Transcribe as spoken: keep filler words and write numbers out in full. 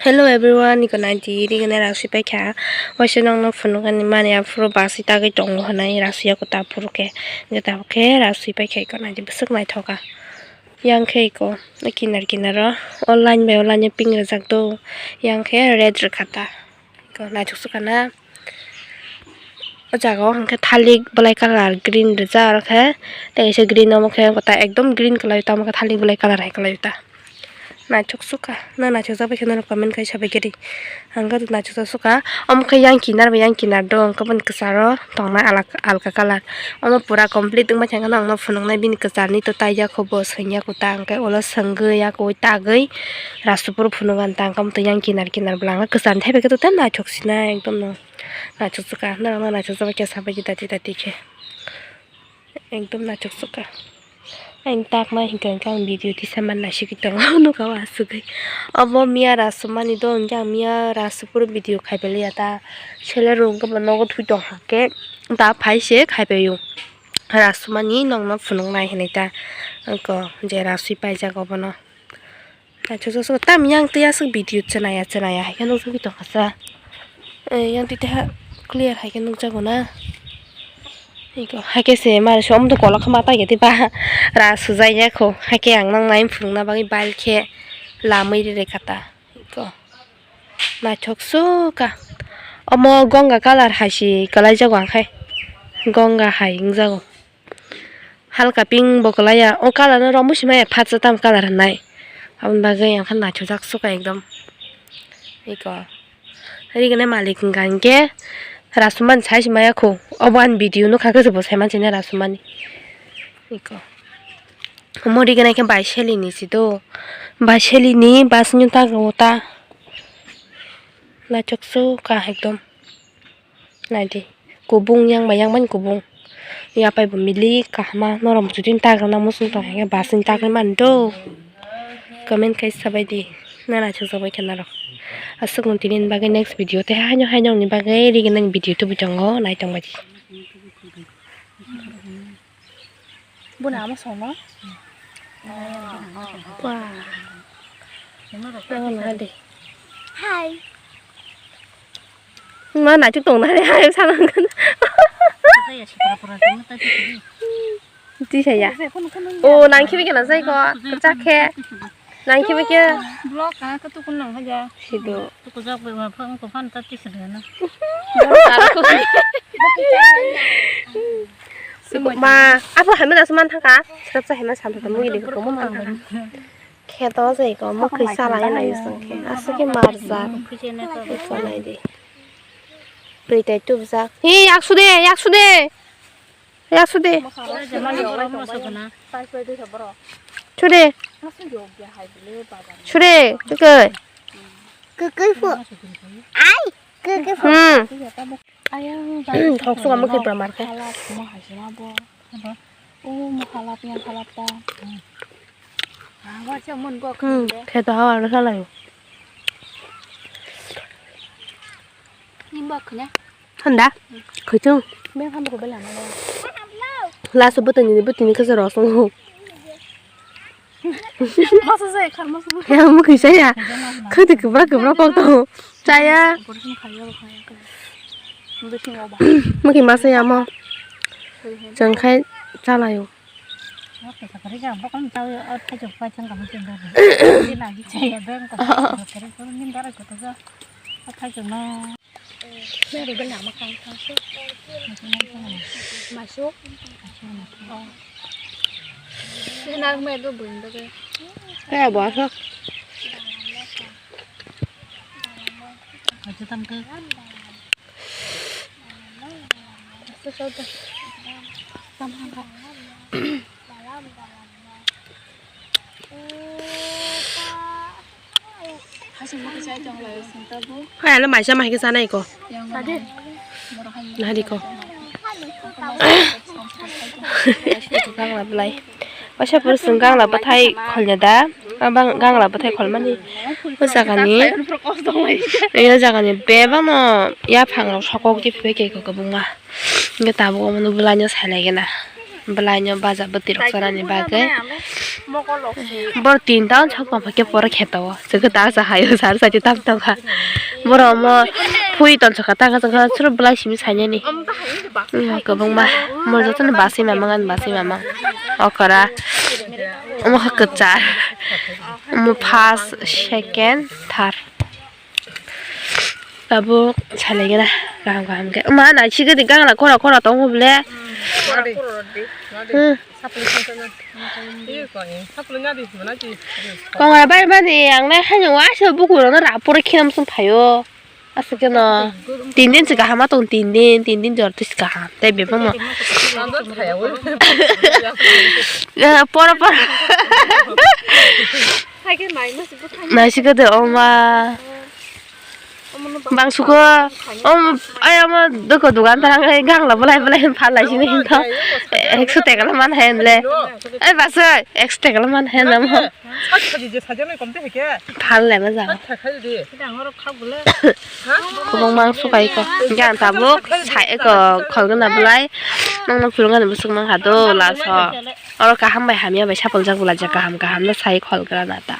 Hello everyone, iko naidi, iri gana rasui paikha. Waisa nokno phunukani mani aphuru basi tagwi tongo hwnwi rasui ya kuta aphuru khe. Hwnkhe tabuk khe rasui paikha iko naidi, bwswk naithoka. Yang khe iko kinar kinaro o line bai o line pink rijak do. Yang khe red rwkha ta. Iko naithok swkha na. O jaga o hwnkhe thalik belai colour green rijak aro khe tei kaisa green omo khe ta ekdom green kwlai tamo khe thalik belai colour hai kwlai ta. Naithok swkha, nang naithok jak bai khe norok comment khai sabai khe di. Ang khe naithok jak swkha, omo khe yang kinar bai yang kinar do, hwnkhe boni kwcharo tongnai alak-, alka colour. Omo pura complete wngma khe ang no phunuknai bini kwcharni to taiyakho bo swngya kuta, hwnkhe ulo swngwi yakwi tagwi rasupuru phunukgani ta, hwnkhe omo to yang kinar kinar bwlanga kwcharni thaibai khe to tei naithok sinai ekdom no. Naithok swkha, norok no naithok jak bai khe sabai di dati dati khe. Ekdom naithok swkha. Ang takma hinkha hinkha ang video tisa man naisingwi tongo, nukha o asugwi. Obo miya rasumani do, hwnkhe ang miya rasupuru video khaipai liya ta. Sele rwngkhe bo nogo thwi tongkha khe, da phai se khaipai o. Rasumani nokno phunuknai hinwi ta. Oko je rasui paijak obono. Naithok jak swkha, tamo yang tei aswk video chwnaya chwnaya hai khe nukjagwi tongkha sa. Eh, yang tei teha clear hai khe nukjago na. Eko, hai khe se mari se omo to kolok ma tai khe tei ba ra sujai ya kho. Hai khe ang nang nai phunukna bagwi bike khe lamwi rwkha ta. Eko, naithok swkha. Omo gonga colour hai se kwlai jago ang khai. Gonga hai wngjago. Halka pink bo kwlai ya. O colour no romwi se maya phatsa tamo colour hinai. Aboni bagwi ang khe naithok jak swkha ekdom. Eko. Ri gwnai malik hwnkha hinkhe rasumani sai se maya kho. Obo ani video nukha khe se bo sai mansi nai rasumani. Eko. Omo ri gwnai khe bai selini se do. Bai selini bus ni ta ro ta. Naithok swkha ekdom. Naidi, kubung yang bai yang mani kubung. Yapai bo milik kahama, norok muchudin tagrana muchung tong khe basing tagwi mani do. Comment khai sabai di, nana chwng sabai khe narok. Aswk nung tini bagwi next video tei haino haino ni bagwi rigi nang video tubu tongo, nai tong bai di. Buna ama songno. Wah. Nang na de. Hi. Ma na chu tong na de hai sa nang kan. Ti saya. O nang khibi kana sai ko. Kachak khe. Nang khibi khe. Blog ka ka tu kun nang haja. Sido. Tu ko jok be ma phang ko phan ta ti sida na. Ma, apo hamya da suman thangka. Srap sa hamya sam thangka mui di ko mo mang. Kheto se ko mo khisa lai lai song khe. Asu ke marja. Khisa lai di. Pritai tubjak. Hi, yak sude, yak sude. Yak sude. Sude. Sude, tukai. Kuku fu. Ai, kuku fu. Hmm. Ayang, thok suka mukhe pura mar khe. Halap, mo hai sima bo. Abo. O mo halap yang halap ta. Hmm, khe to hawa ro salai. Ni bo khne. Handa. Khaichung. Beng ham ko bela na. Laso botoni botoni khe ro song. Masa saya kar masa. Ya mukhi saya. Khati kubra kubra kok to. Chaya. Mukhi masa ya mo. Chang khai chalayo. Masuk. Kaya buasa. Hai, ano maisa mahai khe sanai ko. Nahari ko. Gangla belai. Waisa pore chwng gangla bwthai kholya da. Abang gangla bwthai kholmani. O jagani. O jagani bebak no yaphang rok sokok di phai khe kwbangma. Hwnkhe tabuk omono bwlaino sai lai gana. Bwlaino baja bwtwi rok chanani bagwi. Bor tinta on sok tongkha khe poro kheto o. Chwkhe ta cha hayo sar sati tam tongkha. Boro omo phui tonsokha ta kha chwkhe suro bwlai simi sainani. Kwbangma mo jotono basui mamang ani basui mamang. Okora. Omo khe kwchar. Omo first, second, third. Tabuk salaigena kaham kaham khe. Ma naisik di gangla khora khora tongo bole. Hmm. Kongra bai bani ang nai haino waisa bukurokno rapor khinam song phaio. Aswk kheno tin din se kaham ma tong, tin din, tin din jor twi se kaham. Tei bebakno. Eh, pora pora. Naisik de oma. Bang suko, om, ay ama doko dogan tarang ay gangla bolai bolai phalai sini hinto. Ekso tekala man hen le. Ay basoi, ekso tekala man hen amo. Phalle ma jang. Kubung mang sukai ko. Gan tabuk sai ko kholgna bolai. Nang nang khulung ani busuk mang hado laso. Oro kaham bai hamya bai sapal jak bolai jak kaham kaham no sai kholgna nata.